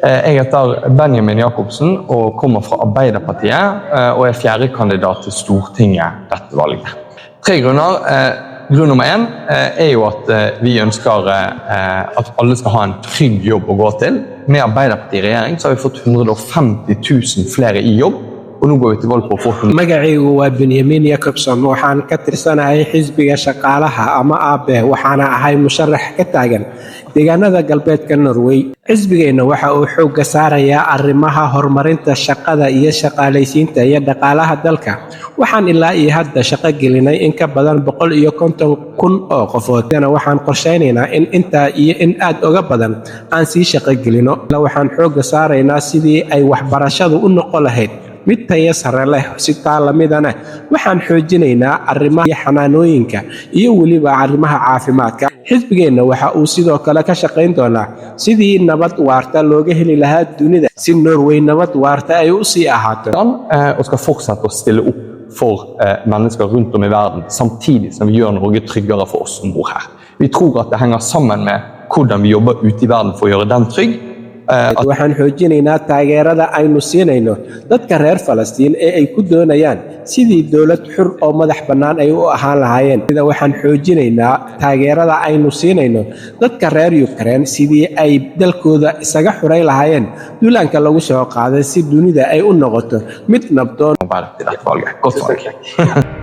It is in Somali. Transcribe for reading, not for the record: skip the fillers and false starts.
Jeg heter Benjamin Jacobsen og kommer fra Arbeiderpartiet og er fjerdekandidat til Stortinget dette valget. Tre grunner. Grunn nummer én er jo at vi ønsker at alle skal ha en trygg jobb å gå til. Med Arbeiderpartiet i regjering så har vi fått 150 000 flere i jobb, og nå går vi til valg på å få 100 Magacaygu waa Benyamin Jacobson. Waxaan ka tirsanahay xisbiga shaqaalaha ama Ap, waxaana ahay musharax ka taagan deegaanada galbeedka Norway. Xisbigeenna waxa uu xoogga saarayaa arrimaha horumarinta shaqada iyo shaqaalaysiinta iyo dhaqaalaha dalka. Waxaan ilaa iyo hadda shaqo gelinay in ka badan 150,000 oo qofood. Waxaan qorshaynaynaa in intaa iyo in aad uga badan aan sii shaqo gelino. Waxaan xoogga saaraynaa sidii ay waxbarashadu u noqon lahayd mid tayo sare leh. Si taa lamidana waxaan xoojinaynaa arrimaha xanaanooyinka iyo weliba arrimaha caafimaadka. Xisbigeenna waxa uu sidoo kale ka shaqayn doonaa sidii nabad waarta looga heli lahaa dunida, si Norway nabad waarta ay u sii ahaato. Og skal fortsette å stille opp for mennesker rundt om i verden, samtidig som vi gjør Norge tryggere for oss som bor her. Vi tror at det henger sammen med hvordan vi jobber ute i verden for å gjøre den trygg. At Waxaan xoojinaynaa taageerada aynu siinayno dadka reer Falastiin ee ay ku doonayaan sidii dowlad xur oo madax bannaan ay u ahaan lahaayeen. Sida waxaan xoojinaynaa taageerada aynu siinayno dadka reer Yukrain sidii ay dalkooda isaga xuray lahaayeen duulaanka lagu soo qaaday, si dunida ay u noqoto mid nabdoon. Arbeiderpartiet dette valget. Godt valg.